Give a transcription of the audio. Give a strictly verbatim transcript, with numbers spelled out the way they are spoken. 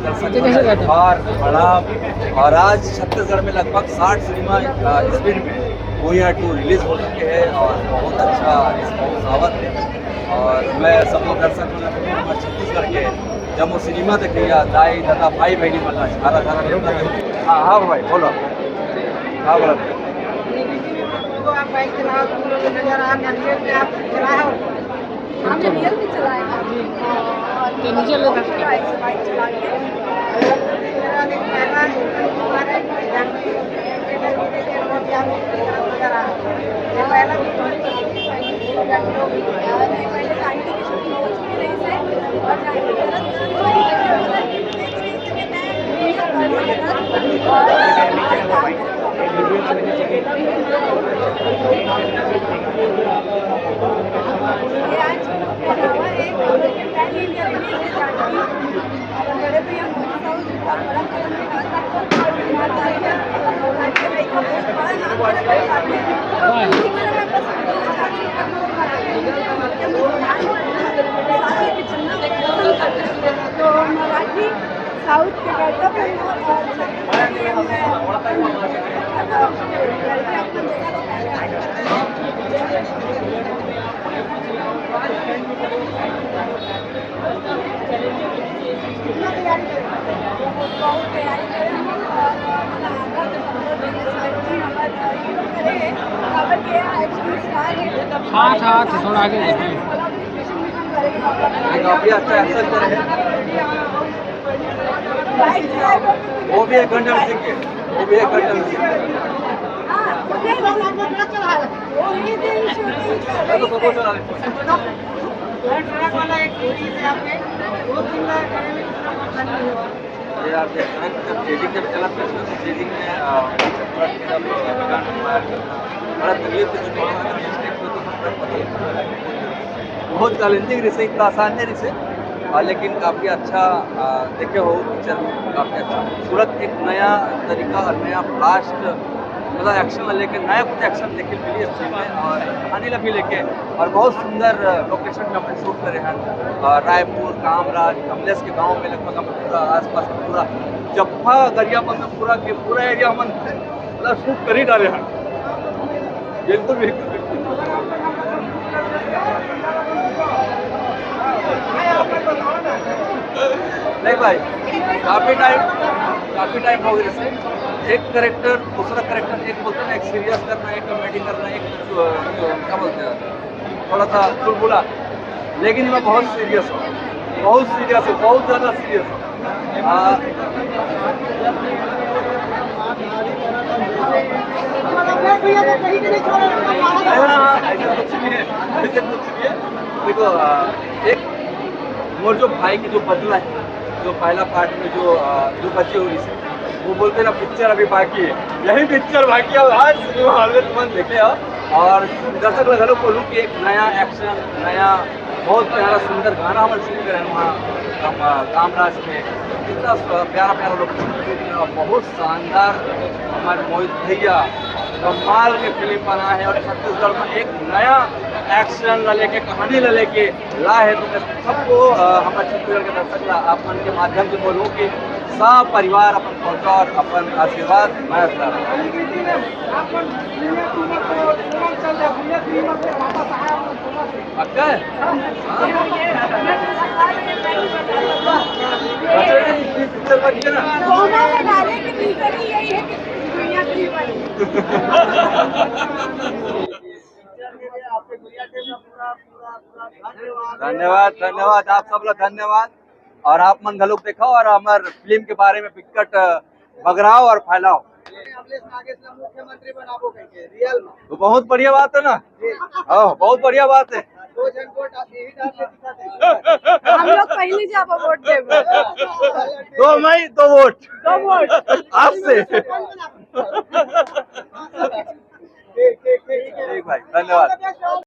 कैसे कहते हैं? और बड़ा, और आज छत्तीसगढ़ में लगभग साठ सिनेमा, अ, स्क्रीन में कोई टू रिलीज हो चुके हैं और बहुत अच्छा रिस्पॉन्स आवत है। और मैं सब लोग दर्शक मन ला बोलूँ, हमारे छत्तीसगढ़ के जब वो सिनेमा देखे या दाई दादा भाई बहनी मन ला सारा सारा लोग देखे। हाँ, हाँ भाई, बोलो। हाँ, बोलो। तो नीचे ले सकते हैं। साउथ के बेहतर फिल्म। हाँ, हाँ, तो थोड़ा आगे जाइए। एक काफी अच्छा एक्शन करे हैं। वो भी एक घंटे में सीख गए, वो भी एक घंटे में सीख गए। मैं तो सबको चला लेता हूँ। ये आप देख रहे हैं कि जब चेजिंग जब चला था, इसमें तो चेजिंग में, अ, बड़ा तकलीफ से जो है, mistake को तो बहुत चैलेंजिंग रहिसे, इतना आसान नहीं रहिसे, अ, लेकिन काफी अच्छा, अ, देखे हो पिक्चर में, काफी अच्छा खूबसूरत एक नया तरीका और नया ब्लास्ट, मतलब एक्शन ला लेके नया कुछ एक्शन देखे मिली इस फिल्म में और कहानी ला भी लेके और बहुत सुंदर लोकेशन में अपन शूट करे हैं। अ, रायपुर, कामराज, कमलेश के गांव में लगभग हम पूरा आसपास का पूरा जफ्फा गरियाबंद में पूरा के पूरा एरिया हमन मतलब शूट कर ही डाले हैं। बिल्कुल, बिल्कुल, बिल्कुल। नहीं भाई, काफी टाइम, काफी टाइम हो गया इसे। एक कैरेक्टर दूसरा कैरेक्टर, एक बोलते हैं ना, एक सीरियस करना, एक कॉमेडी करना, एक, अ, क्या बोलते हैं, थोड़ा सा चुलबुला, लेकिन मैं बहुत सीरियस हूँ, बहुत सीरियस हूँ, बहुत ज्यादा सीरियस हूँ। हाँ। हाँ, ऐसा कुछ नहीं है, ऐसा कुछ नहीं है। देखो, अ, एक मोर जो भाई की जो बदला है, जो पहला पार्ट में जो, अ, जो बची हुई है, वो बोलते ना पिक्चर अभी बाकी है, यही पिक्चर बाकी है। आज सिनेमा हॉल में तुमन देखे हो और दर्शक लोग बोलूँ कि एक नया एक्शन, नया बहुत प्यारा सुंदर गाना हमन शूट करे हैं वहाँ, हम, अ, कामराज में। इतना स-, प्यारा प्यारा लोग शूट किए हैं और बहुत शानदार हमारे मोहित भैया कमाल के फिल्म बनाए हैं और छत्तीसगढ़ में एक नया एक्शन ला लेके, कहानी ला लेके ला है। तो मैं सबको, अ, हमारे छत्तीसगढ़ के दर्शक ला आप मन के माध्यम से बोलूँ कि सब परिवार अपन पहुँचा और अपन आशीर्वाद मैं पक्का है? हाँ? पिक्चर बन गया ना? धन्यवाद, धन्यवाद, आप सब लोग धन्यवाद। और आप मन घलोक देखो और हमर फिल्म के बारे में बिकट बगराओ और फैलाओ। अमलेश नागेश ला मुख्यमंत्री बनाबो कहिके, रियल में। तो बहुत बढ़िया बात है ना? जी। हाँ, बहुत बढ़िया बात है। दो झन वोट आप यही डाल के दिखा देंगे। हम लोग पहली जाबो वोट देबे। दो मई, दो वोट। दो वोट। आज से। ठीक, ठीक, ठीक, ठीक। ठीक भाई, धन्यवाद।